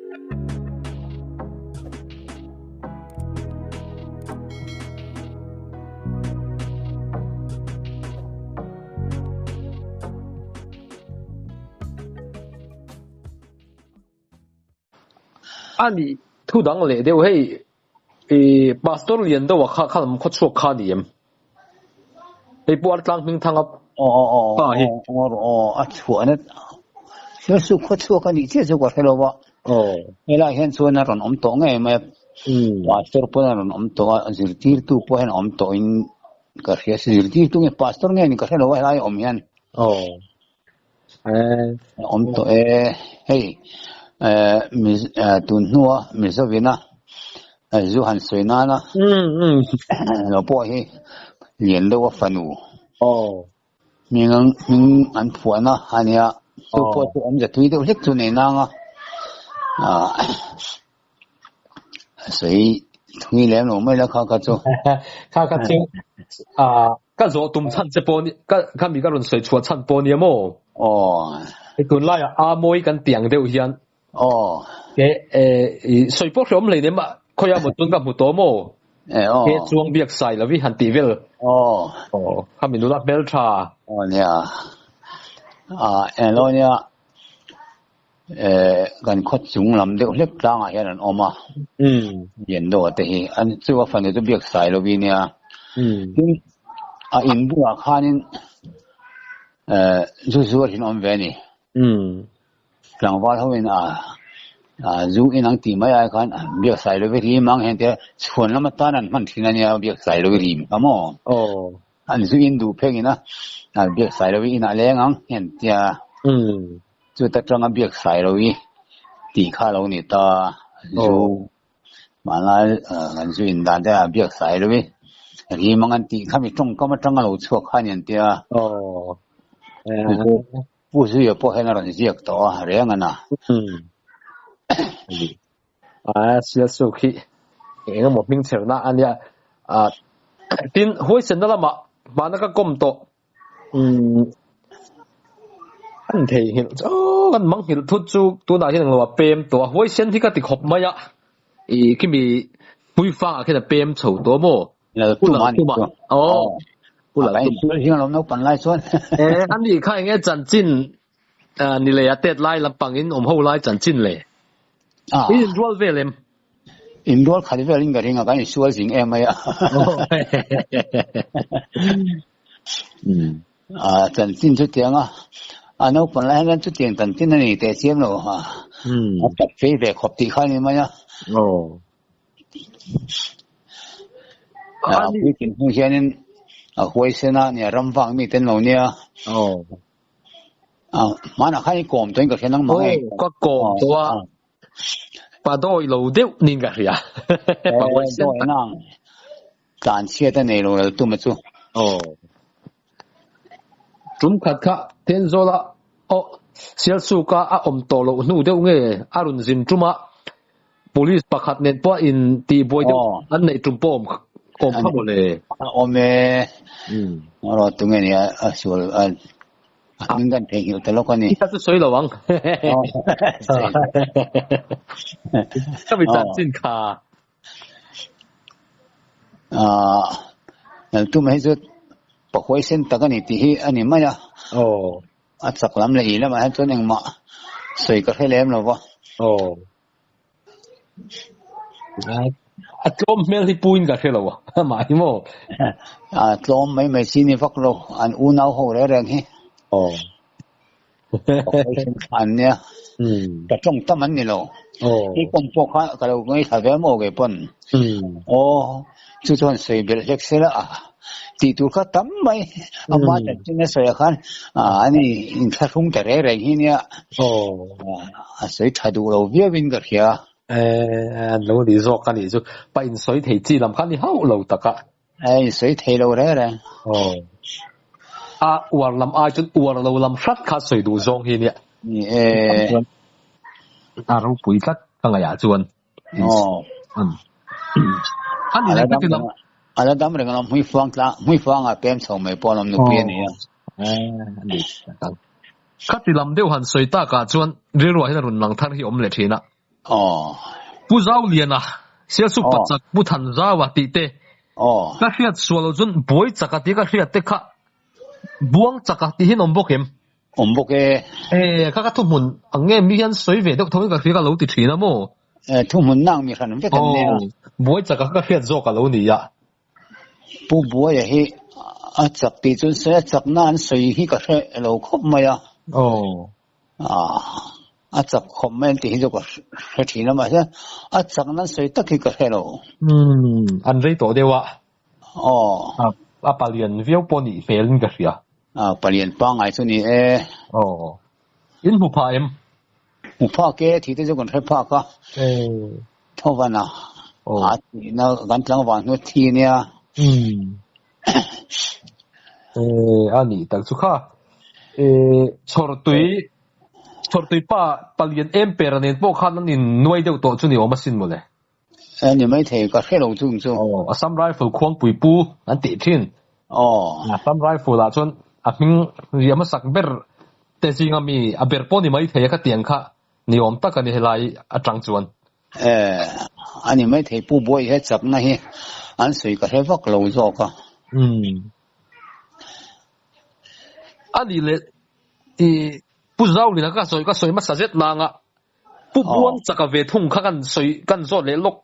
A nih thu dang leh deuh hei i pastor lian deuh a kha kha lam khaw chhuak kha a ni em? Hei pawh Artlang Hmingthanga pa hi. Aw a chhuah na thil chu khaw chhuak a nih chiah chu ka hre lo a. Helai hian chuan a rawn awm tawh ngei mai a. Pastor pawh a rawn awm tawh a, zirtirtu pawh hian a awm tawh in ka hria. Zirtirtu nge pastor nge ni ka hre lo a helai awm hian. Awm tawh e. Hei tun hnua Mizovina zu han sawi nana lo pawh hi lian deuh a fanu hming hming an phuahna a nia chu pawh chu awmze tui deuh hlek chu nei nang a sawi thui lem lo mai la kha kha chu. Kha kha chu Ka zawh tum chhan che pawh ni, ka kha mi ka rawn sawi chhuah chhan pawh nia maw? Aw. Hei tunlaiah a mawi kan ti ang deuh hian. Aw. Ke eh i sawi pawh hreawm hlei nem a, khawiah maw chuan ka hmu tawh maw? Eh aw. Ke chuang biak sai lo i han tih vel. Aw. Aw, kha mi nula hmeltha. Aw nia. Ah eng lo nia. Eh kan khaw chung lam deuh hlek tlangah hian an awm a. Lian deuh te hi an chu a fanu chu biak sai lo i nia. Tin a in bulah khanin eh zu zuar hi an awm ve a ni. Tlangval ho in a zu in ang tih mai ai khan biak sai lo i rim ang heng te chhuan lam atan an hman thin a nia biak sai lo i rim kha maw. An zu in duh pheng in a biak sai lo i inah leng ang hian tia chuta tanga biak sai lo i tih kha lo ni ta zu mahna kan zu in dan te a biak sai lo i rim ang an tih kha mi tawngkam atanga lo chhuak kha ni an tia Pu Zuia pawh hian a rawn ziak tawh a reng a na. A sial suk hi eng emaw hming chherna a nia. Ah tin huaisenna lamah hmana ka kawm tawh umm an theihnghilh chu kan mang nghilh thut chu tunah hian englo a pem tawh a huaisen hi ka ti khawp mai a ih khimi hmuifangah khian a pem chho tawh maw? Pu Laltuma aw Pu Laltuma eh ani kha enge chanchin Ni lei a tet lai lampang in awm ho lai chanchin le. In inrual vel em? Inrual khat vel in ka ring a, kan insual zing em mai a. Chanchin chutiang a, a naupang lai hian chutiang chanchin a ni teh chiam lo. A tak fei ve khawp tih kha a ni mai a. A puitling hnu hianin a huaisen a, nia ram vang mi te an lo nia. Hmanah khan i kawm tawhin ka hria nangmah nge? Aw, ka kawm tawh a, pa dawi lo deuh niin ka hria. Pa huaisen tak. Dawi nang, tlan chhiat a nei lo lal tuma chu. Aw. Tum khat kha Thenzawl-a aw Sialsuka a awm tawh loh hnu deuh nge a rawn zin tum a, Police pakhat nen pawh in tihbuai deuh an neih tum pawh awm awm kha maw le? Awm e. Rawh tunge ni a sual a hming kan theihnghilh ta lawk a ni. Ka chu sawi lo ang. Ka mi chanchin kha. Laltuma hi chu pahuaisen tak a ni tih hi a ni mai a. A chak lam leh ih lamah hian chuan engmah sawi ka hre lem lo va. Aw. A tlawm hmel hi puin ka hre lo a, amah hi maw? A tlawm mai mai chi ni vak lo, an unau ho reng reng hi. Aw. An nia. Ka tawng tam an ni lo. I kawm pawh kha ka lo ngaithla ve maw kei pawn. Aw, chu chuan sawi belh hlek se la a tih tur kha tam mai. Ama chanchin a sawi ah khan ani inthlahrung ta reng reng hi nia. A sawi tha duh lo viau in ka hria. An lo ni zawk a nih chu. Pa insawi thei chi lam kha ni hauh lo tak a. A insawi thei lo reng reng. A uar lam ai chuan uar lo lam hrat kha sawi duh zawng hi nia. Ni e. A ropui tlat ka ngaihah chuan. A la dam reng alawm hmuifang tlang hmuifangah pem chho mai pawh alawm nupui a ni a. Khati lam deuh han sawi takah chuan rilruah hian a rawn lang thar hi awm leh thin a. Aw. Pu Zauliana, Sialsuk Pachak, Pu Thanzaua tih te, ka hriat sual loh chuan Buai Chaka tih ka hriat te kha Buang Chaka tih hian awm bawk em? Awm bawk e. E, kha ka thuhmun ang nge mi hian sawi ve deuh tho in ka hria ka lo ti thin a maw? E, thuhmun nang mi hran vek an nia. Aw, Buai Chaka kha ka hriat zawk a lo ni a. Pu Buaia hi a chak tih chuan sawi a chakna an sawi hi ka hre lo khawp mai a. Aw. A chak khawp mai an tih hi chu ka hre thin a mahse a chakna an sawi tak hi ka hre lo. Umm, an rei tawh deuh a. Aw. A palian viau pawh nih hmelin ka hria. A palian pangngai chu ni e. Aw. In hmu phah em? Hmu phak e, thih te chu kan hre phak a. Thovan a, a thihna kan tlangval hnu thi nia. A nih tak chu kha. Chhawrtui, chhawrtui pa palian em pera nen pawh khan an in nuai deuh tawh chu ni awm asin mawle. A ni maithei, ka hre lo chung chu. Aw, Assam Rifle khuangpui pu an tih thin. Aw. Assam Rifle ah chuan a hming riah hmasak ber te zinga mi a ber pawh ni maithei a khatiang kha ni awm tak a ni helai atang chuan. E, a ni maithei pu buai he chakna hi an sawi ka hre vak lo zawk a. Umm. A nih leh i Pu Zaulina ka sawi ka sawi hmasa zet nanga Pu Buang chaka ve thung kha kan sawi kan zawt leh lawk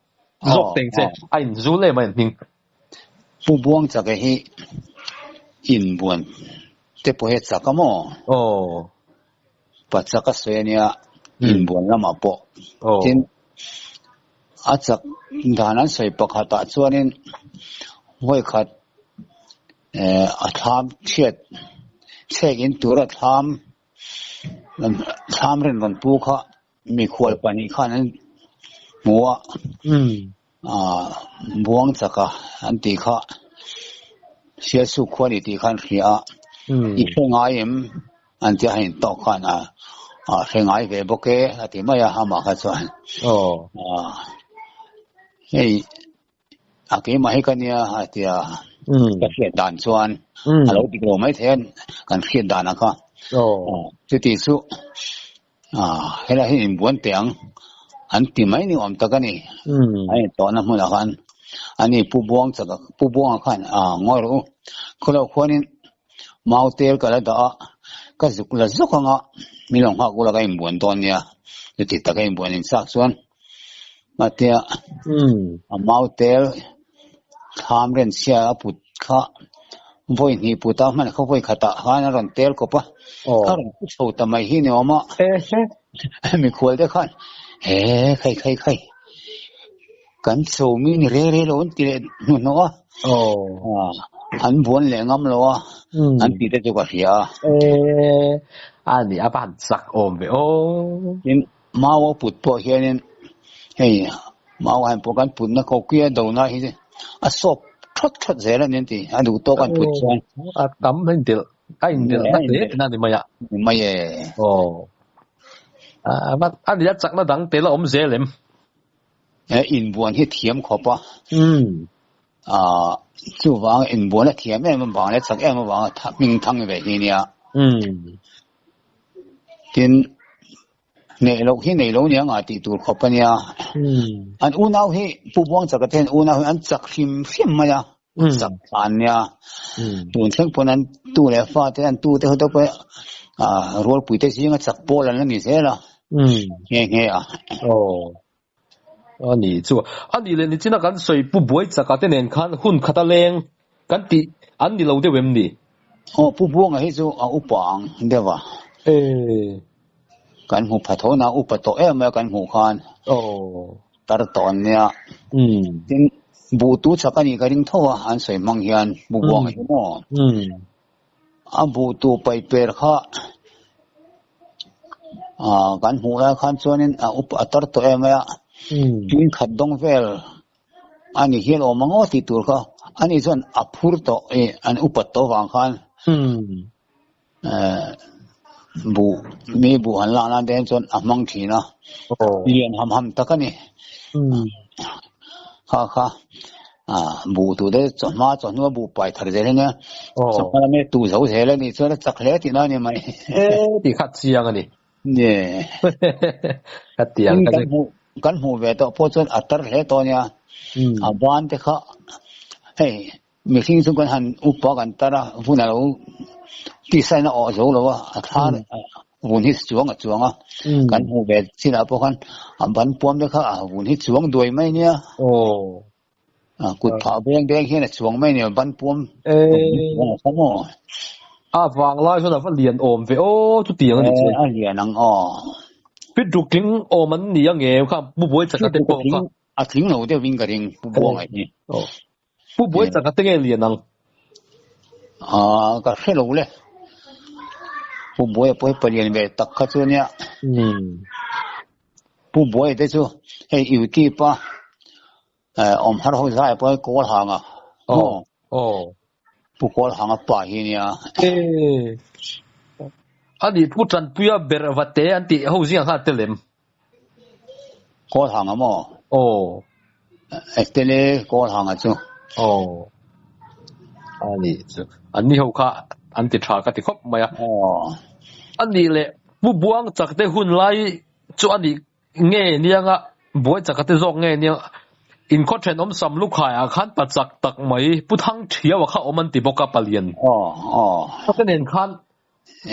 zawk teng che a in zul em a in hming. Pu Buang chaka hi in buan te pawh hi a chak a maw? Aw. Pa chak a sawi a nia in buan lamah pawh. Tin a chak dan an sawi pakhatah chuanin vawikhat a thlam chhiat chhek in tura thlam Thlam rin rawn pu kha mikhual pahnih khan an hmu a, Buang chaka an tih kha Sialsuk khua ni tih kha an hria a, i hre ngai em an tia han intawk khan a hre ngai ve bawk e a ti mai a amah kha chuan hei A keimah hi ka nia a ti a, ka hriat dan chuan a lo dik lo mai thei a, kan hriat dan ang kha. Chuti chu helai hi inbuan teh ang an ti mai ni awm tak a ni. An intawhna hmunah khan ani Pu Buang chak Pu Buanga khan ngawi rawh u, khawlo khuanin mau tel ka la dah a, ka zuk la zuk anga min lo nghak ula ka inbuan dawn nia, chuti taka inbuan inchak chuan Matia a mau tel thlam ren chhia a put kha vawi hnih put a hman kha vawi khatah khan a rawn tel kawp a, a rawn pu chho ta mai hi ni awm a, mikhual te khan he khai khai khai kan chho mi ni re re lo an ti leh hnuhnawh a, an buan leh ngam lo a, an tih te chu ka hria a. A ni a va han chak awm ve aw. Mau a put pawh hianin hei mau han pawh kan putna ko kuia dona hi a sawp thawt thawt zel a ni an ti a duh tawk an put chuan a tam a indelh a indelh na hle tihna a ni mai a ni mai e aw a ni a chakna dang tel a awm zel em e inbuan hi thiam khawp a a chuvang inbuan a thiam em avang leh chak em avanga hming thang ve hi nia tin Neih loh hi nei lo nia ngah tih tur khawp a nia. An unau hi Pu Buang chak ate an unau hi an chak hrim hrim mai a, chak thlan nia. Tun thleng pawn an tu leh fa te an tu te ho te pawh rualpui te zinga chak pawl an la ni zel a, nghe nghe a. A ni chu a nih leh nichina kan sawi Pu Buai chaka te nen khan hun khat a leng kan tih an ni lo deuh em ni? Aw Pu Buanga hi chu a upa ang deuh a. E. Kan hmu pha tho na upa tawh em mai a kan hmuh khan. Aw. Tar tawh an nia. Tin buh tu chak a nih ka ring tho a an sawi hmang hian Pu Buanga hi maw. A buh tu pai per kha kan hmuh lai khan chuanin a up a tar tawh em mai a, tin khat dawng vel a ni hian awm ang aw tih tur kha ani chuan a phur tawh i an upat tawh vang khan buh mi buh han lak nan te chuan a hmang thin a, lian ham ham tak a ni kha kha. Buh tu te chawhma chawhnu a buh pai thar zel hi nia chawhma lam hi tu zo zel a nih chuan a chak hle tihna a ni mai. E tih kha chiang a ni. Nge. Ka tiang ka hmuh kan hmuh ve tawh pawh chuan a tar hle tawh a nia. A ban te kha hei mihring chu kan han upa kan tar a, vun a lo tisain a awh zo lo a, a thla vun hi chuang a chuang a. Kan hmuh ve chinah pawh khan a ban puam te kha a vun hi chuang duai mai a nia. Kut phah veng veng hian a chuang mai nia ban puam a maw a vang lai chuan a va lian awm ve aw chutiang a ni chuan a lian ang aw fit ruk tling awm an ni a nge kha pu buai chaka te pawh kha a tling lo deuh in ka ring pu buang ai ni pu buai chaka te nge lian ang a ka hre lo le pu buai pawh palian ve tak kha chu nia pu buai te chu hei youtube a Awm har ho zai pawh kawl hang a. Aw. Aw. Pu kawl hang a pa hi nia. E. Ani pu Tanpuia ber vate an tih ho zing kha tel em? Kawl hang a maw? Aw. E tele kawl hang a chu. Aw. Ani chu. Anni ho kha an ti tha ka ti khawp mai a. Aw. Ani leh Pu Buang chakte hun lai chu ani Nge nianga buai chak a ti zawk nge niang inkhaw thenawm sam lukhai ah khan pa chak tak mai Pu Thang Thiau a kha awm an ti bawk a palian. Aw aw. Ka nen khan.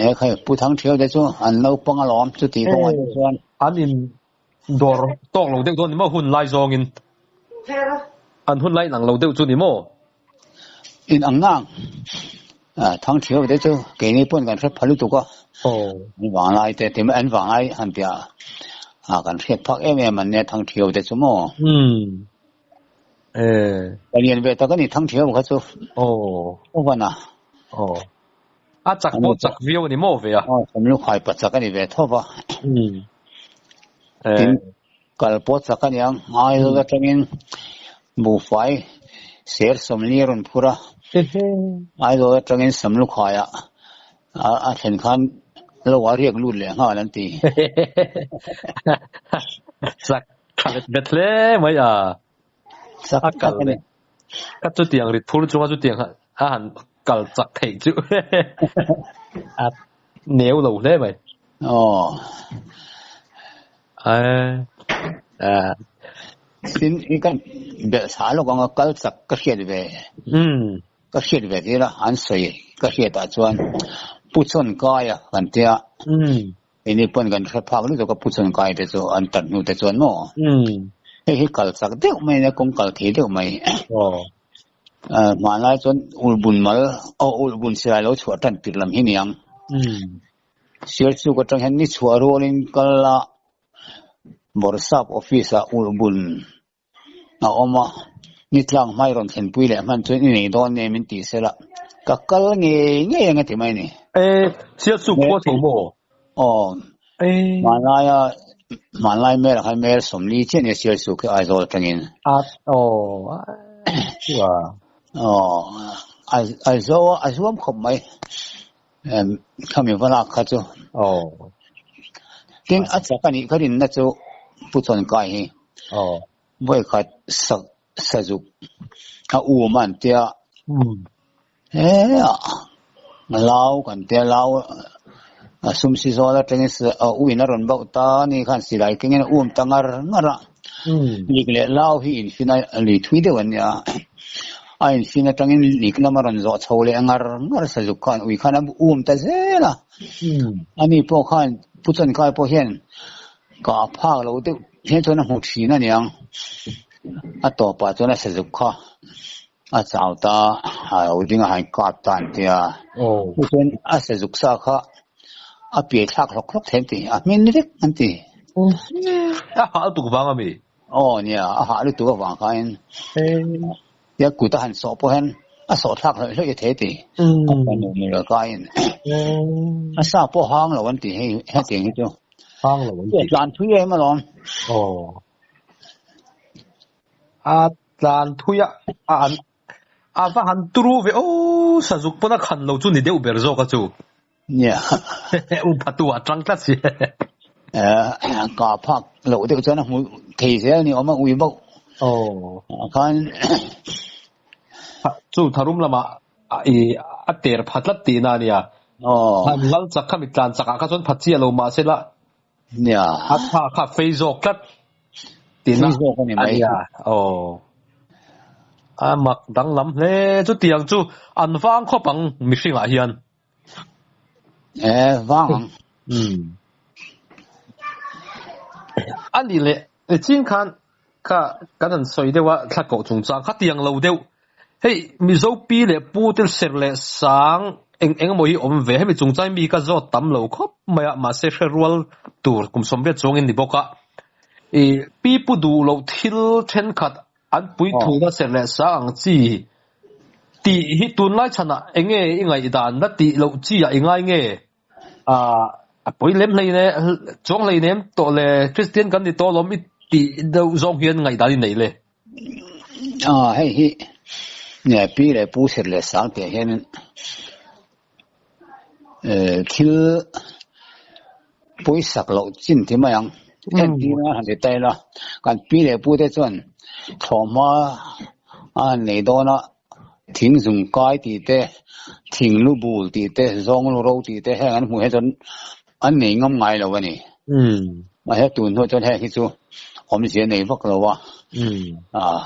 E khai Pu Thang Thiau te chu an naupang alawm chuti kawng ah te chuan. An in dawr tawk lo deuh dawn ni maw hun lai zawngin. An hun lai inang lo deuh chu ni maw? In ang ngang Thang Thiau te chu keini pawn kan hre pha lutuk a. An vanglai te ti mai an vanglai han tih ah kan hriat phak em em an nia Thang Thiau te chu maw. Ka lian ve tak a ni Thang Thiau kha chu. Aw van a. A chak pawh chak viau a ni maw ve a. Aw Samlukhai pa chak a ni ve tho va. Tin Kal pawh chak a niang, Aizawl atangin buhfai ser sawmli a rawn phur a, Aizawl atangin Samlukhaiah a thlen khan lo a riak lut leh nghal an ti. Chak tha vet vet hle mai a. Chak tak a ni. Ka chutiang rit phur chunga chutiang a han kal chak theih chu a neu lo hle mai. Aw. Tin i kan belh thla lawk anga kal chak ka hriat ve. Ka hriat ve tir a, an sawi ka hriat ah chuan Pu Chawn Kaia kan tia. Ini pawn kan hre phak lutuk a Pu Chawn Kai te chu an tat hnu te chuan maw. Hei hi kal chak deuh mai nia kawng kal thei deuh mai. Hmanlai chuan ulhbun mal aw ulhbun silai lo chhuah tan tir lam hi niang. Sialchuk atang hian ni chhuah rualin kal a, Bawrhsap office ah ulhbun a awm a, ni tlang hmai rawn thlenpui leh hman chuan i nei dawn nge min tih sela, ka kal ngei ngei ang a ti mai a ni. E, Sialchuk khua tho maw? Aw, hmanlaia hmanlai mel ah khan mel 40 chiah nia Sialchuk hi Aizawl atangin. A, aw, chua. Aw, Aizawl a zuam khawp mai. Khami va lak kha chu. Aw. Tin a chak a nih kha rinna chu Pu Chawnkai hi. Aw. Vawikhat sak sazuk a um an tia. He a lau kan tia lau a sum si zawl atangin a uin a rawn bauh ta ni khan silai kengin a um ta ngar ngar a. Lik leh lau hi infin a lui thui deuh an nia. A infin atangin lik lam a rawn zawh chho leh ngar ngar sazuk khan ui khan a um ta zel a. Ani pawh khan Pu Chawnkai pawh hian kah phak lo deuh hian chuan a hmu thin a niang. A tawpah chuan a sazuk kha a chau ta a lo ding a han kap ta an ti a. Chuan a sazuk sa kha a piai thlak hlawk hlawk thei an ti, a hmin vek an ti. A hah lutuk vang a mi? Aw nia, a hah lutuk avang khain tia kut a han sawh pawh hian a sawh thlak hlawih hlawih a thei ti. A fanu ni lo kaiin a sa pawh hang lo an ti hei hetiang hi chu. Hang lo an ti. Tlan thui em alawm. Aw. A tlan thui a, a an a va han turu ve aw sazuk pawn a khan lo chu ni deuh ber zawk a chu. Nia. U phatu a tang tlat si. Ka phak loh deuh chuan a hmu thei zel ni awm a ui bauh. Aw. Khan Chu tharum lamah i a ter pha tlat tihna a nia. Aw. Han lal chak kha mi tlan chakah kha chuan pha chiah lo mahse la Nia. A tha kha fei zawk tlat. Tihna Thui zawk a ni a mai. nia. Aw. A mak danglam hle chutiang chu an vang khawp ang mihringah hian. E vang ang. Umm. A nih leh nichin khan kha kan han sawi deuh a thla koh chungchang khatiang lo deuh. Hei Mizo pi leh pu te ser leh sang eng eng emaw hi awm ve. Hemi chungchang mi ka zawt tam lo khawp mai a, mahse hre rual tur kum sawmriat chuangin ni bawk a. Ih pi pu duh loh thil thenkhat an puithuna ser leh sang ang chi tih hi tunlai chhanah eng nge i ngaihdan la tih loh chi ah i ngai nge? Ah a pawi lem hlei ne chuang hlei nem tawh le Kristian kan ni tawh lawm i tih deuh zawng hian ngaihdan i nei le. Ah hei hi nge pi leh pu ser leh sang tih ah hianin eh thil pawisak loh chin ti mai ang entir a han ti ta ila kan pi leh pu te chuan thlawhhma a han nei dawn a thing zung kai tih te thing lu bul tih te zawng lu ro tih te heng an hmuh hi chuan an nei ngam ngai lo a ni. Mahse tun hnuah chuan heng hi chu awmzia nei vak lo a, ah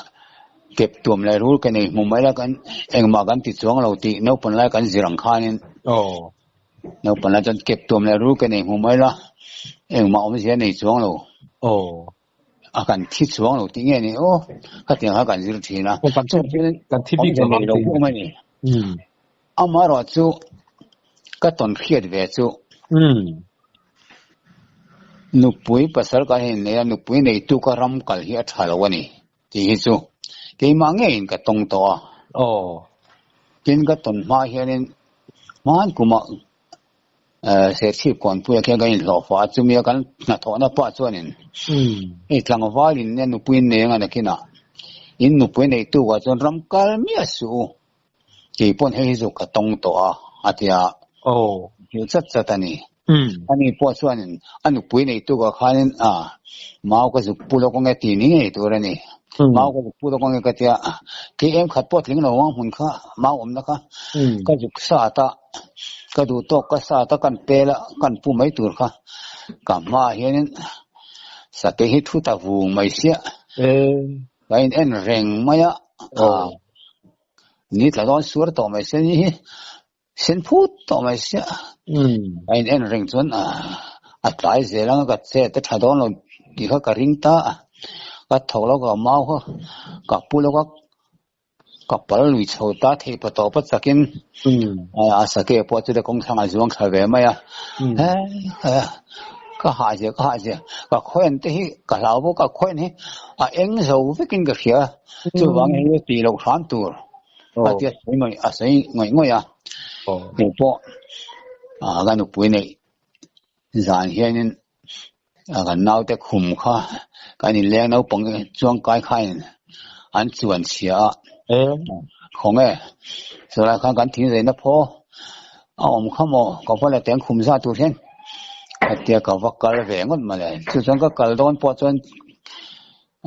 kep tuam leh rul ke nei hmu mai la kan engmah kan ti chuang lo tih naupang lai kan zir ang khanin naupang lai chuan kep tuam leh rul ke nei hmu mai la engmah awmzia nei chuang lo. A kan thi chuang lo tih nge ni aw khatiang kha kan zir thin a. Kan thi bik lo ang tih mai ni. Amaherawh chu ka tawn hriat ve chu nupui pasal kan in nei a, nupui neitu ka ram kal hi a tha lo a ni tih hi chu keimah ngeiin ka tawng tawh a. Tin ka tawn hma hianin hman kumah Serchhip kawnpuia khian kan inhlawh fah a, chumia kan hnathawhna pah chuanin hei tlangval in nia nupui in nei anga nakinah in nupui neitukah chuan ram kal miah suh u. Kei pawn hei hi chu ka tawng tawh a, a ti a, hrilh chat chat a ni. Ani pawh chuanin a nupui neitukah khanin a mau ka zuk pu lawk ange tih ni ngei tur a ni. Mau ka zuk pu lawk ange ka ti a, kei em khat pawh tling lo ang hmun kha, mau awmna kha ka zuk sat a, ka duh tawk ka sat a, kan pel a, kan pu mai tur kha ka hmaah hianin sakei hi thu ta vung mai sia. Ka in en reng mai a, Ni tla dawn suar tawh mai sia ni hi sen phut tawh mai sia a in en reng chuan a tlai zel anga ka chet a tha dawn lo tih kha ka ring ta a ka tho lo ka mau kha ka pu lo ka ka pal lui chho ta theih pa tawp a chakin a sake pawh chu kawng thlangah a zuang thla ve mai a he Ka hah zia, ka hah zia. Ka khawian te hi ka hlau bawk a, khawian hi a eng zo vekin ka hria. Chuvang hi tih loh hram tur a tia sawi ngawih a sawi ngawih ngawih a. Kei pawh ka nupui neih zan hianin kan naute khum kha kan inleng naupang chuang kai khain an chuan chhia a. Khawnge chulai khan kan thingzeina phaw A awm kha maw? Ka va la teng khum zat tur hian khatia ka va kal ve ngawt mawle. Chu chuan ka kal dawn pawh chuan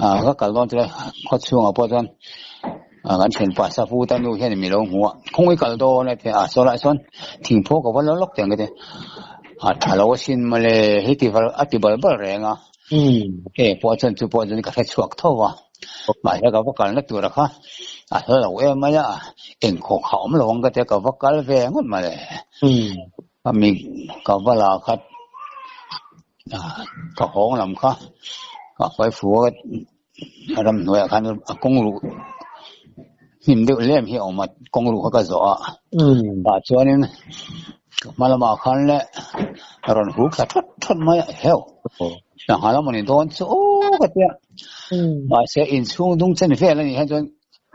ah ka kal dawn chuan khaw chhungah pawh chuan ah kan thianpa Sapu ta nu hian mi lo hmu a, khawngawi kal dawn a ti a, saw lai sawn thingphaw ka va la lawk teng ka ti a, tha lo asin mawle hei ti val a ti bal bal reng a, hei pawh chuan chu pawh chuan ka hre chhuak tho a. Mahse ka va kalna tura kha a hla lo em mai a, eng khawk kha awm lo ang ka tia ka va kal ve ngawt mai le. Ka mi ka va la kha ka hawng lam kha ka hruai fu a ramhnuaiah khan a kawng ruh hnim deuh lem hi a awm a, kawng ruh kha ka zawh a. Tah chuanin hma lamah khan le rawn huk thla thawt thawt mai a, heuh sangha lam a ni dawn chu aw ka tia. Mahse inchhung dung chen vel a nih hian chuan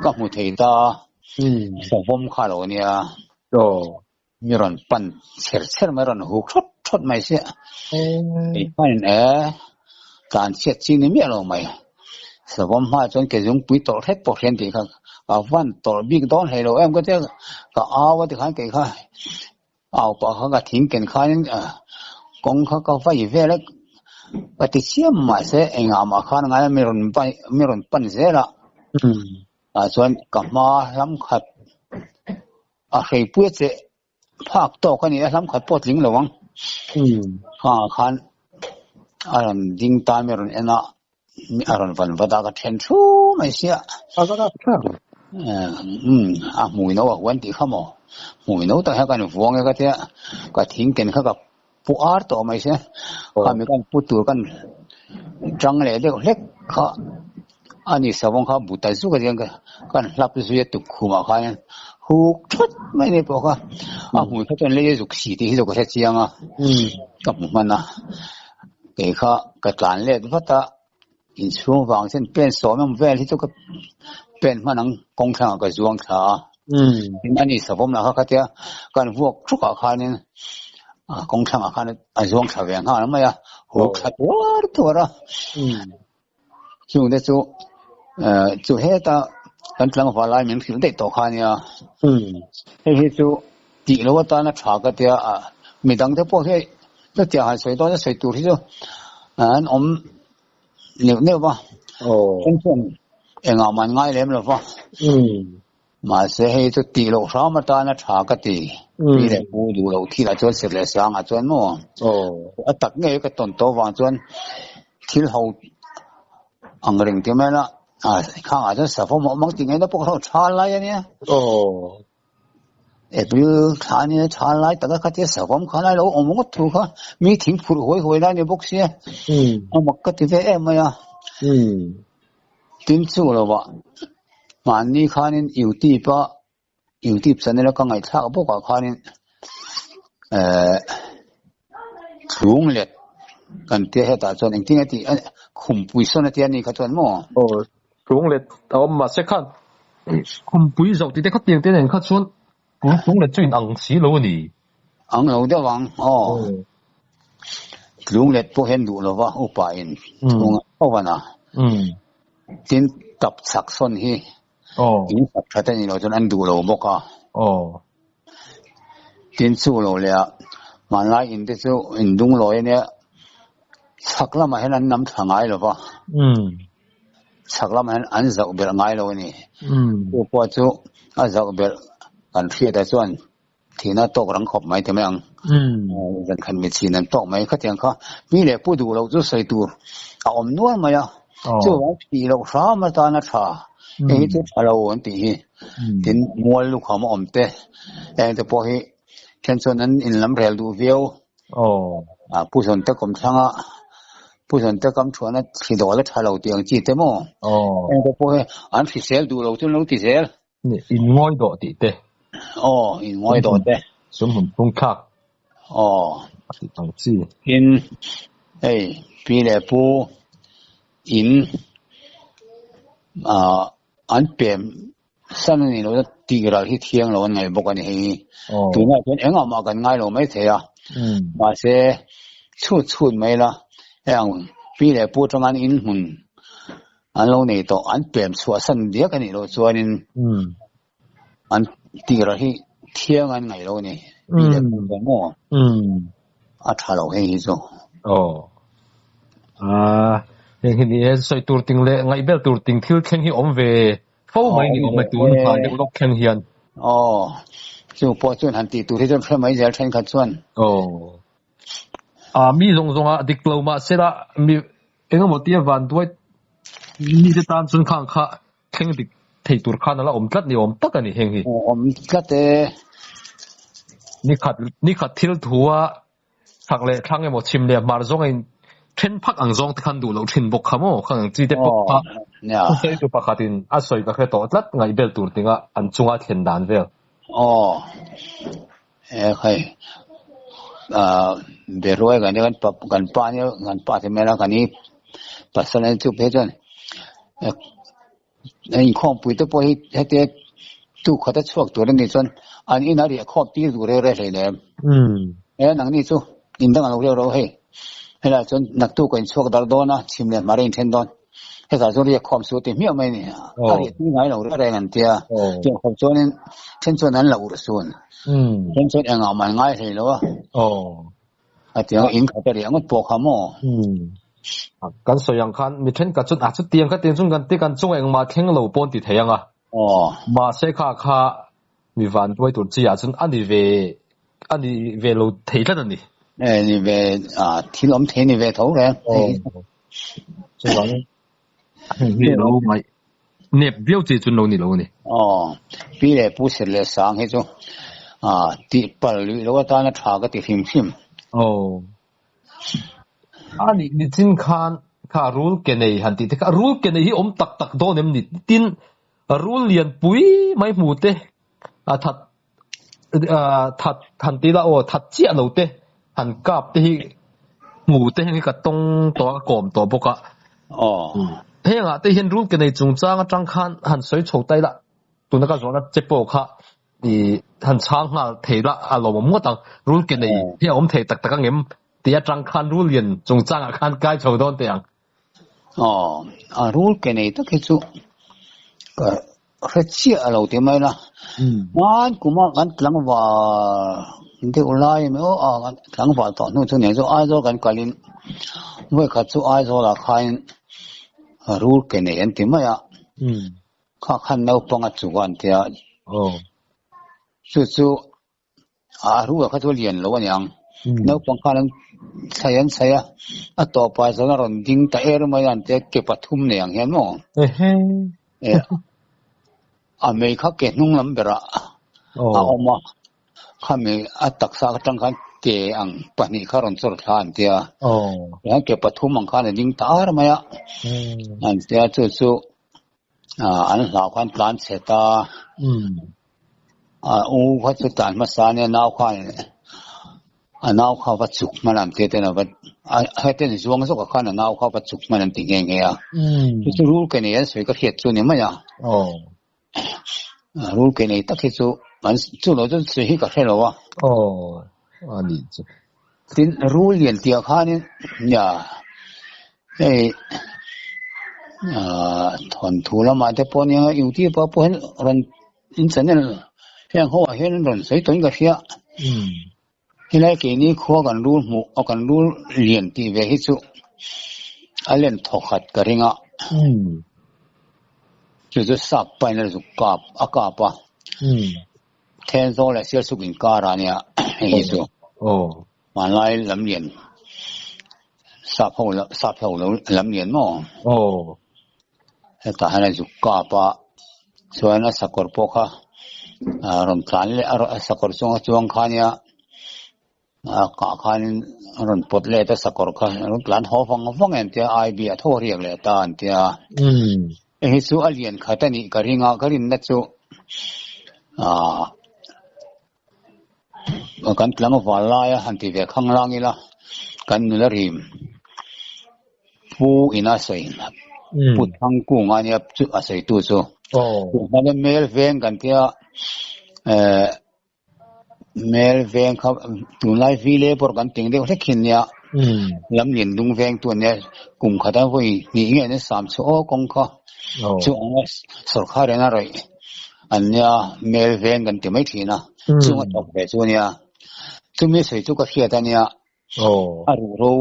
ka hmu thei ta a, savawm kha lo nia, mi rawn pan chher chher mai, rawn huk thawt thawt mai sia. Kei hmain e, tlan chhiat chi ni miah lo mai. Savawm hmaah chuan ke zungpui tawlh hrep pawh hrian tih kha ka van tawlh bik dawn hlei lo em ka tia, ka au a tikhan kei kha Au pah kha ka thing ken khanin kawng kha ka vai vel a, ka ti chiam mahse engah mah khan ngai a mi rawn vai mi rawn pan zel a, tah chuan ka hma hlam khat a hreipui a che phak tawk a ni a, hlam khat pawh a tling lo ang, khangah khan a rawn ding ta mi rawn en a. A rawn van vat a ka then thu mai sia. A ka rap thlak. Umm a hmui no a huan tih kha maw? Hmui no tak hian kan vuang e ka tia ka thing ken kha ka pu ar tawh mai sia. Khami kan pu tur kan tang leh deuh hlek kha a ni savawng kha bu ta zuk a tia kan hlap zui a tukkhumah khan huk thut mai ni pawh kha a hmui kha chuan lei a zuk si tih hi chu ka hre chiang a ka hmu hman a. Kei kha ka tlan let vat a, inchhung vang chuan pen sawm emaw vel hi chu ka pen hman ang kawng thlangah ka zuang thla a. Tin ani savawm lah kha khatia kan vuak thukah khanin kawng thlangah khan a zuang thla ve nghal mai a, huk thla tuar tuar a. Chung te chu chu heta kan tlangval lai min hrilh daih tawh kha ania. Hei hi chu tih loh atana tha ka tia midang te pawh hi chutiang han sawi dawn a sawi tur hi chu an awm neuh neuh va. Then chuan engah mah an ngai lem lo va. Mahse hei chu tih loh hram atana tha ka ti. Pi leh pu duh loh thil ah chuan sir leh sang ah chuan maw a tak ngei ka tawn tawh vang chuan thil ho ang reng ti mai la khang ah chuan savawm a awm ang tih ngaihna pawh ka hre lo tha lai a nia. April thla a nia tha lai taka khatia savawm khan a lo awm ngawt thu kha mi thing phurh huai huai lai a ni bawk sia a mak ka ti ve em mai a. Tin chu lovah mahni khanin YouTube a YouTube channel a ka ngaihthlak bawkah khanin eh thlung let kan tia hetah chuan engtin nge tih khumpui sawn a tia ni kha chuan maw? Aw thlung let a awm mahse khan khumpui zoh tih te kha tiang te nen kha chuan thlung let chu in ang si lo a ni. Ang lo deuh ang aw. Tlung let pawh hian duh lova upa in thung a ho a. Tin tap chak sawn hi in sak that a nih loh chuan an duh lo bawk a. Tin chu lo leh a hmanlai in te chu in dung lawi a nia chhak lamah hian an nam thla ngai lova. Chhak lamah hian an zauh belh ngai lo a ni. Chu pawh chu a zauh belh kan hriatah chuan Thihna tawk rang khawp mai ti mai ang. Zan khat mi chhin an tawk mai khatiang kha mi leh pu duh loh chu sawi tur a awm nual mai a. Chuvang thih loh hram atan a tha. Hei hi chu tha lo an tih hi. Tin mual lukham a awm te heng te pawh hi then chuan an in lam rel duh viau. Pu zawn te kawm thlang a pu zawn te kam thuan a thli dawl a tha lo tih ang chi te maw. Heng te pawh hi an hrisel duh lo chu an lo ti zel. In ngawi dawh tih te. Aw, in ngawi dawh te. Sum hun phung thlak. Aw. A tih ang chi. In, hei, pi leh pu in ah an pem san a nih loh na tih ral hi thiang lo an ngaih bawk a ni hei hi. Tunah chuan engah mah kan ngai lo mai thei a. Mahse, chhut chhut mai la, hei ang pi leh pu atanga an in hmun An lo nei tawh, an pem chhuah san diak a nih loh chuanin an tirah hi thiang an ngaih lo a ni. Pi leh pu chuan maw a tha lo hei hi chu. Aw. Ah, heng hi ni e, sawi tur ting leh ngaih bel tur ting thil thleng hi awm ve fo mai ni awm e tun hnai deuh lawk thleng hian. Aw, chu pawh chuan han tih tur hi chuan hre mai zel thenkhat chuan. Aw. Ah, mi zawng zawng ah dik lo mahsela mi Engemaw tia van duai mite tan chuan khang kha thleng dik thei tur khan a la awm tlat ni awm tak a ni heng hi. Awm tlat e. Nikhat nikhat thil thua chhak leh thlang emaw chhim leh hmar zawng a in then phak ang zawng te khan duh loh thin bawk kha maw khang ang chi te pawh kha thusawi tu pakhat in a sawi ka hre tawh tlat ngaih bel tur tinga an chunga thlen dan vel. Aw. E khai ah beruai kan kan pa kan pa nia kan pa te mela kan i pasal an chu phei chuan inkhawmpui te pawh hi heti tu khat a chhuak tur ani chuan an in a riah khawp tir duh reng reng hleinem e nangni chu in dang alo riau reuh hei helaiah chuan naktuk a inchhuak darh dawn a chhim leh hmar a inthen dawn. Hetah chuan riak khawm suh ti hmiah mai a ni. A riah tui ngai lo reng reng an tia. Riak khawm chuanin then chuan an la urh sun. Then chuan engah mah an ngai hlei lo a. A tiang in khat a riah ngawt pawh kha maw? Kan sawi ang khan mi thenkhat chuan a chutiang kha tiang chuan kan ti kan chungah engmah thleng lo pawn ti thei ang a. Mahse kha kha mi van tuai tur chi ah chuan a ni ve a ni ve lo thei tlat a ni. E ni ve a thil awm thei ni ve tho reng. Chuvangin. Heng hi lo ngaih nep viau chi chu lo ni lo a ni. Aw, pi leh pu Sir leh Sang hi chu tih pal luih lo atana tha ka ti hrim hrim. Aw. A nih nichin khan kha rul ke nei han tih te kha rul ke nei hi awm tak tak dawn em ni? Tin, rul lian pui mai hmu te a that that han ti la aw that chiah lo te han kap te hi hmu te heng hi ka tawng tawh a ka kawm tawh bawk a. Aw. Hengah te hian rul ke nei chungchang atang khan han sawi chho ta ila tuna ka zawhna che pawh kha i han chhang nghal thei la a lawmawm ngawt ang. Rul ke nei hi a awm thei tak tak ang em tih atang khan rul lian chungchangah khan kai chho dawn teh ang. Aw, a rul ke nei tak hi chu ka hre chiah a lo ti mai la. Hman kuma kan tlangval deuh lai mai aw a kan tlangval tawh hnu chu nen chu Aizawl kan kalin vawikhat chu Aizawl ah khain rul ke nei an ti mai a. Kha khan naupang a chuk a an tia. Chu chu A rual kha chu a lian lo a niang. Naupang khan an chhai an chhai a, a tawpah chuan a rawn ding ta er mai a, an tia ke pathum nei ang hian maw? A mei kha ke hnung lam berah a awm a, khami a taksa atang khan ke ang pahnih kha rawn chawr thla an tia, tihian ke pathum ang khan a ding ta ar mai a, an tia chu chu an hlau khan tlan chhe ta a u kha chu tlan hmasa ania nau khan a nau kha va chuk hman an tia ten a va heten zuang zawk ah khan a nau kha va chuk hman an ti nghe nghe a chu chu rul ke nei an sawi ka hriat chu ni mai a rul ke nei tak hi chu an chu lo chu sawi hi ka hre lo a tin rul lian tih ah khanin nia hei ah thawnthu lamah te pawh nia youtube ah pawh hian rawn in channel heng ho ah hian rawn sawi tawhin ka hria helai keini khua kan rul hmuh a kan rul lian tih ve hi chu a len thawkhat ka ring a chu chu sap pain a zuk kap a kap a. Thenzawl leh Sialsuk inkar ah nia hei hi chu hmanlai lam lian sap ho sap ho lo lam lian maw hetah hian a zuk kap a chuan a sakawr pawh kha rawn tlan leh a sakawr chunga chuang kha nia a kah khanin a rawn pawt let a sakawr kha a rawn tlan haw vang vang em tia ai biah tho a riak leh ta an tia hei hi chu a lian khat a nih ka ring a ka rinna chu ah kan tlangval laia han ti ve khang lang ila kan nula rim pu ina sawi pu thangkung a nia chu a sawi tu chu mel veng kan tia eh Mel veng kha tunlai vi labour kan teng deuh hlek hin nia lam lian lung veng tu ania kum khat a vawi hnih nge an sam chu aw kawng kha chu ang a sawrkar in a rawih an nia mel veng kan ti mai thin a chung a thawk ve chu ania chumi sawi chu ka hriat ania a ruhro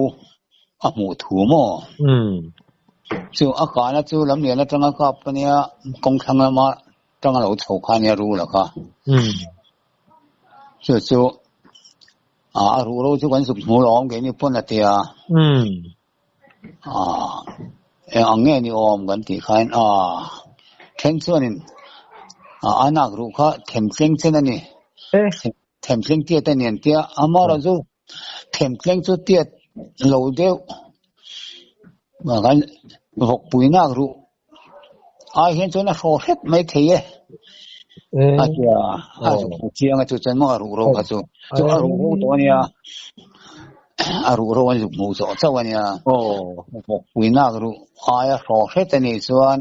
a hmuh thu maw chu a kahna chu lam lian atanga kap ania kawng thlang lama tanga lo chho kha ania rul a kha chu chu a ruhro chu kan zuk hmu lo awm keini pawn a tia eng ang nge ni awm kan tih khan a then chuanin a nak ruh kha themtleng chen a ni. Themtleng tiat a ni an tia, amaherawh chu themtleng chu tiat lo deuh kan vawkpui nak ruh ai hian chuan a hraw hret mai thei e a tia, a zuk hmu chiang a chu chuan maw a ruh ro kha chu, chu a ruh ro tawh a nia, a ruh ro an zuk hmuh zawh chauh a nia, vawkpui nak ruh aia hraw hret a nih chuan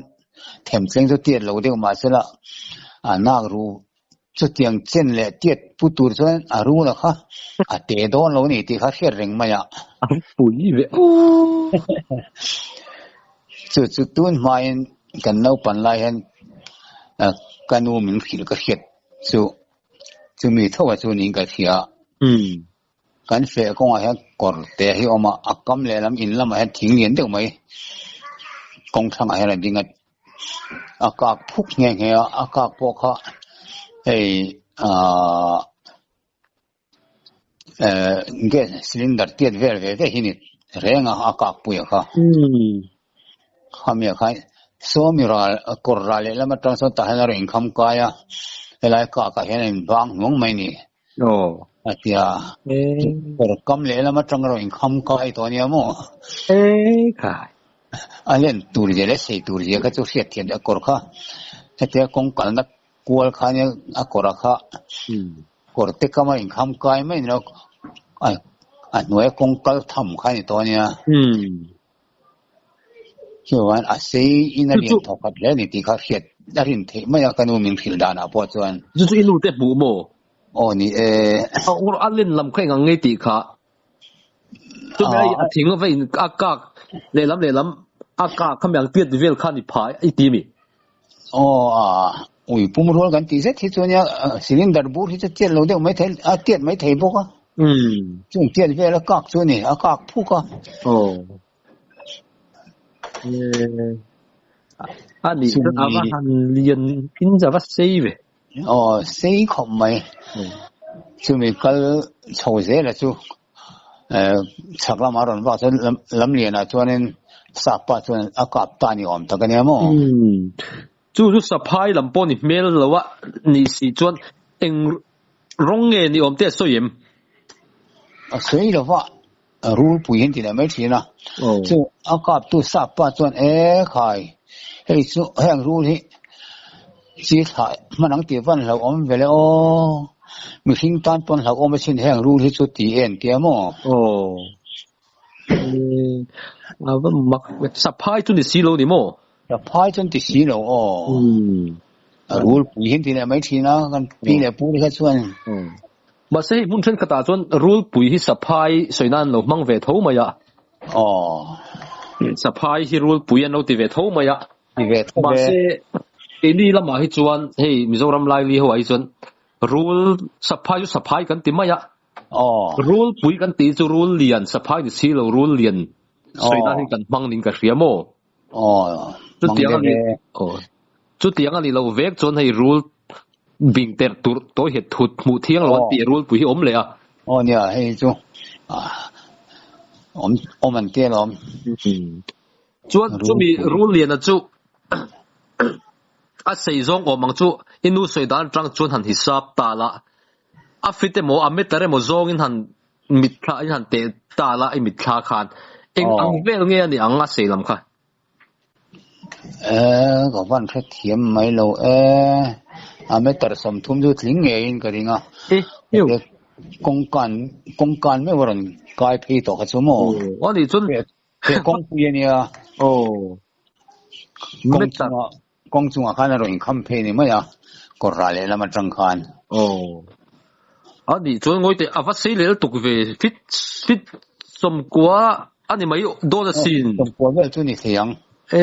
themtleng chu tiat lo deuh mahsela a nak ruh Chutiang chen leh tiat pu tur chuan a rul a kha a te dawn lo ni tih kha hriat reng mai a. A pui ve aw. Chu chu tun hmain kan naupan lai hian ka nu min hrilh ka hriat chu chumi tho a chu niin ka hria. Kan feh kawngah hian kawr te hi a awm a, a kam lehlam in lamah hian thing lian deuh mai kawng thlangah hian a ding a, a kak phuk nghe nghe a, a kak pawh kha hei ahh eh gas cylinder tiat vel ve ve hi ni reng a, a kak pui a kha. Khami ah khan. Saw mi ral kawr ral lehlam atang sawn tah hian a rawn inkham kai a, helai kak ah hian a inbang hnuang mai a ni. A ti a, kawr kam lehlam atang a rawn inkham kai tawh a nia maw? A len tur zia leh sei tur zia kha chu hriat thiam a kawr kha hetia kawng kalna kual kha nia a kawr a kha kawr te kam a inkham kai mai a ni lo a hnuaia kawng kal tham kha a ni tawh a nia. Chuan a sei in a lian thawk khat hle a ni tih kha hriat a rin theih mai a ka nu min hrilh danah pawh chuan. Chu chu i nu te hmuh maw? Aw ni e. A len lam kha eng ang ngei tih kha. Chumi ai a thing va in a kak lehlam lehlam a kak khami ang tiat vel kha ni pha i ti mi. Aw a ui pum rual kan tih zet hi chu nia cylinder bur hi chu tiat lo deuh mai thei a tiat mai thei bawk a. Chung tiat vel a kak chu a ni a kak phuk a. Aw. A ni a va han lian in a va sei ve. Aw, sei khawp mai. Chumi kal chho zela chu chhak lamah a rawn vak chuan lamlianah chuanin sapa chuan a kap ta ni awm tak a nia maw? Chu chu saphai lam pawh ni hmel lo a nih si chuan eng rawng nge ni awm te a sawi em? A sawi lo va, rulpui hi an ti leh mai thin a. Chu a kaptu sapa chuan e khai, hei chu heng rul hi chi thlah hman ang tih van hlauhawm ve le aw, mihring tan pawn hlauhawm asin heng rul hi chu ti en tia maw? Aw, a va mak saphai chu ni si lo ni maw? Saphai chu an ti si lo aw. Rulpui hi an ti leh mai thin a, kan pi leh pu te kha chuan. Mahse hei hmun thenkhatah chuan rulpui hi saphai sawi nan an lo hmang ve tho mai a. Aw. Saphai hi rulpui an lo ti ve tho mai a. Ti ve tho ve. Mahse keini lamah hi chuan hei Mizoram laili ho ah hi chuan rul saphai chu saphai kan ti mai a. Aw. Rulpui kan tih chu rul lian saphai ni si lo rul lian sawi nan hi kan hmang niin ka hria maw? Aw. Chutiang a ni aw. Chutiang a ni lo vek chuan hei rul bing ter tur tawi het thut hmuh thiang lo an tih rulpui hi awm leh a. Aw nia hei chu awm awm an tia lawm. Chuan chumi rul liana chu a sei zawng awm ang chu i nu sawi dan atang chuan han hisap ta la a fit emaw a meter emaw zawngin han mitthla in han teh ta la i mitthla khan eng ang vel nge a ni ang a sei lam kha. E ka van hre thiam mai lo e a meter 30 chu tling ngeiin ka ring a kawngkan kawngkan meuh a rawn kai phei tawh kha chu maw aw ni chuan he kawngpui a nia aw kawng chungah kawng chungah khan a rawn inkham phei ni mai a kawr rah lehlam atang khan aw a ni chuan ngawi teh a va sei leh lutuk ve fit fit 90 a ni mai dawn asin. 90 vel chu ni thei ang. E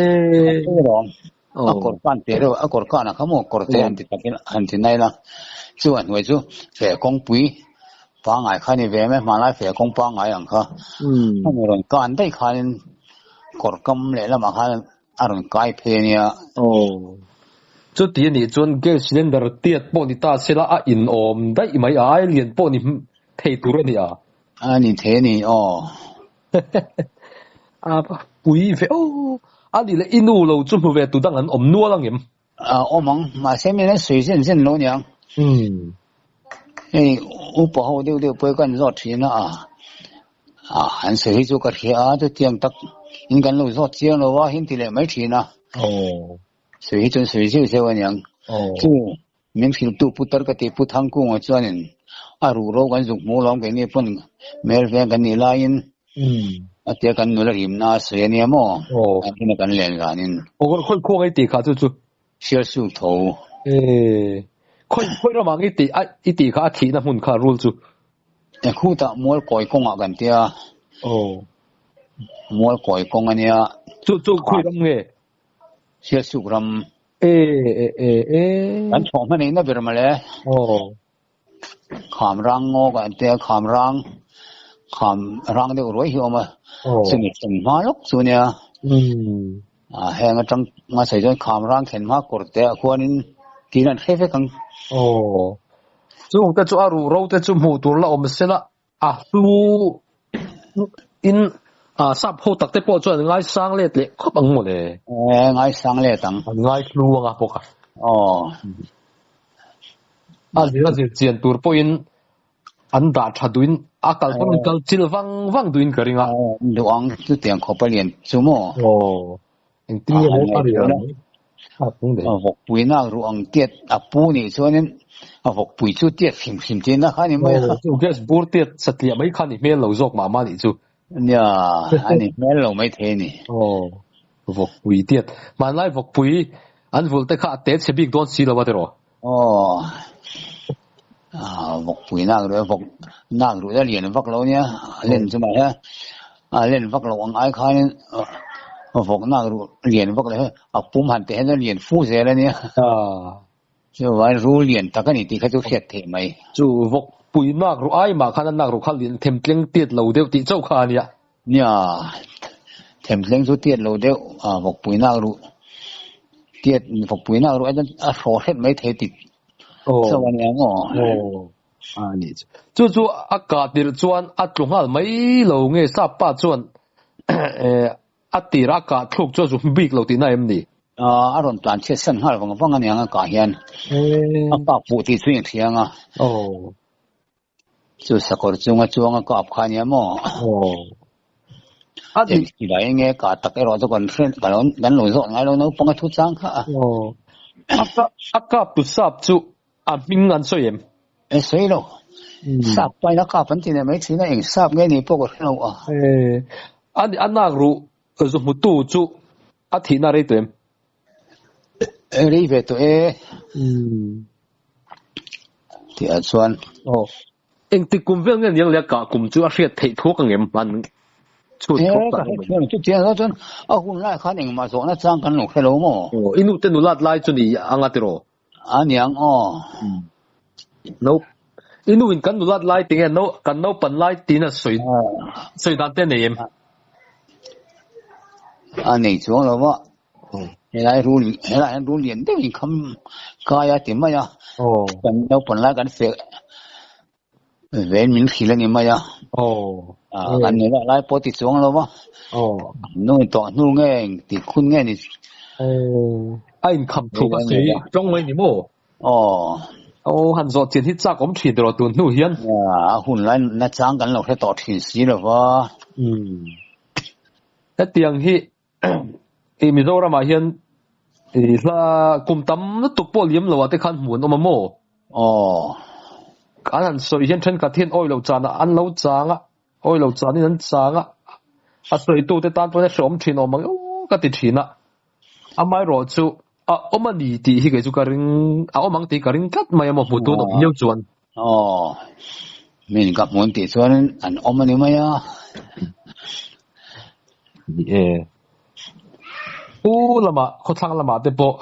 a kawr kan te reuh a kawr kan a kha maw kawr te han ti takin han ti nai la chu a hnuai chu fe kawngpui pangai kha ni ve mai hmanlai fe kawng pangai ang kha a ni rawn kan daih khanin kawr kam lehlamah khan a rawn kai phei a nia. Aw chuti a nih chuan gas cylinder tiat pawh ni ta sela a inawm daih mai a ai lian pawh ni thei tur a ni a. A ni thei a ni aw. A pui ve aw. A nih leh i nu lo chu hmu ve tu dang an awm nual ang em? A awm ang, mahse min an sawi zen zen lo niang. Hei upa ho deuh deuh pawh hi kan zawt thin a, a an sawi hi chu ka hria a, chutiang tak in kan lo zawt chiang lo a, hin ti leh mai thin a. Sawi hi chuan sawi zeuh zeuh a niang. Chu Min hrilhtu Putar ka ti Pu Thangkunga chuanin a ruhro kan zuk hmuh lawm keini pawn hmel veng kan nih laiin a tia kan nula rimna a sawi a nia maw an huna kan len zanin. Aw khawi khawi ngai tih kha chu chu. Sialsuk tho. E khawi khawi ramah nge tih a i tih kha a thihna hmun kha rul chu. E khutah mual kawi kawngah kan tia. Aw. Mual kawi kawng a nia. Chu chu khawi ram nge? Sialsuk ram. E e e e. Kan thawh hma neihna ber mawle. Aw. Kham rang ngaw kan tia kham rang kham rang deuh ruai hi awm a. Aw. Chumi thlen hma lawk chu nia. Umm. A heng atang nga sawi chuan kham rang thlen hma kawr te ah khuanin tin an hre vek ang. Aw. Chung te chu a ruh ro te chu hmuh tur la awm sela a hlu in A sap ho tak te pawh chuan an ngaisang let leh khawp ang mawle. E ngaisang let ang. An ngaihlu anga bawk a. Aw. A zir a zir chian tur pawhin an dah tha duhin a kal pawn an kal chil vang vang duhin ka ring a. Duh ang chutiang khawp a lian chu maw? Aw. Engtin nge maw a rial ang? A vawkpui nak ruh ang tiat a pu nih chuanin a vawkpui chu tiat hrim hrim tihna kha a ni mai a. Aw, chu gas bur tiat satliah mai kha a ni hmel lo zawk mah mah nih chu. Nia, a ni hmel lo mai thei a ni. Aw, vawkpui tiat. Hmanlai vawkpui an vulh te kha a te chhe bik dawn si lo a tiraw? Aw, vawkpui nak ruh a vawk nak ruh a lian vak lo nia, a len chu mah he a len vak lo ang ai khanin vawk nak ruh lian vak lo hi a pum han teh hian a lian fu zel a nia. Chuvangin rul lian tak a ni tih kha chu hriat theih mai. Chu vawkpui nak ruh ai mah khan a nak ruh kha lian themtleng tiat lo deuh tih chauh kha a nia. Nia, themtleng chu tiat lo deuh a vawkpui nak ruh tiat vawkpui nak ruh a hraw hret mai thei tih chauh a nia maw? Aw, a ni chu. Chu chu a kah tirh chuan a tlu nghal mai lo nge sap pa chuan a tir a kah thluk chu a zu bik lo tihna em ni? A rawn tlan chhiat san nghal vang vang a niang a kah hian a kah fuh tih chu inhria ang a. Aw. Chu sakawr chunga chuanga kap kha ania maw? Aw. A dik. Silai nge kah tak erawh chu kan hre kan lo kan lo zawh ngai lo naupang a thu chang kha a. Aw. A ka a kap tu sap chu a hming an sawi em? E sawi lo. Sap pain a kap an ti leh mai thin a, eng sap nge ni pawh ka hre lo a. E. A ni a nak ruh zu hmu tu chu a thihna rei tawh em? E rei ve tawh e. Tih ah chuan. Aw. Engtik kum vel nge niang leh a kah kum chu a hriat theih thuak ang em? An chhut E thuak ka tak hre ang em? thiam chutiang lo chuan a hun lai khan engmah zawhna chang kan lo hre lo maw? Aw, i nute nulat lai chu ni ang a tiraw? A niang aw. No, i nu in kan nulat lai tinge no kan naupan lai tiin a sawi sawi dan te a nei em? A nei chuang lo va. Helai rul helai hian rul lian deuh in kham kai a ti mai a. Kan naupan lai kan feh ven min hrilh a ni mai a. Kan nula lai pawh ti chuang lo va. Nu tawh hnu nge ti khun nge ni. A inkham thu ka sawi tawng mai ni maw? Aw. Aw han zawh chian hi chak awm thin tiraw tun hnu hian. A hun lai nachang kan lo hre tawh thin si lo va. Hetiang hi I Mizoramah hian i hla kum tam lutuk pawh liam lo ah te khan hmuh an awm a maw? Aw. An han sawi hian thenkhat hian awi lo chanah an lo chang a, awi lo chanin an chang a, a sawitute tan pawhin a hreawm thin awm ang euh ka ti thin a. Amaherawh chu a awm a ni tih hi kei chu ka ring, a awm ang tih ka ring tlat mai a maw hmutu an awm viau chuan. Aw, min ka hmun tih chuan an awm a ni mai a. Ni e. Pu lamah, khawthlang lamah te pawh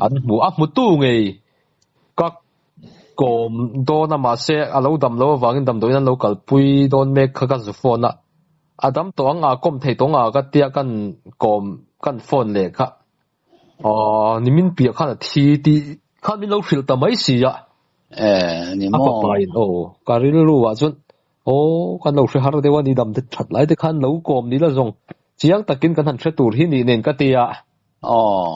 an hmu a, hmutu ngei ka kawm dawn a, mahse a lo dam lo avangin damdawiin an lo kalpui dawn mek kha ka zu phone a, a dam tawh ang a, kawm thei tawh ang a ka tia kan kawm kan phone leh kha Aw, nimin piah khan a thi tih khan min lo hrilh ta mai si a. Eh, ni A maw? fapa in aw, ka rilru ah chuan aw, kan lo hre har deuh a ni dam te that lai te khan lo kawm ni la zawng chiang takin kan han hre tur hi nih nen ka ti a. Aw.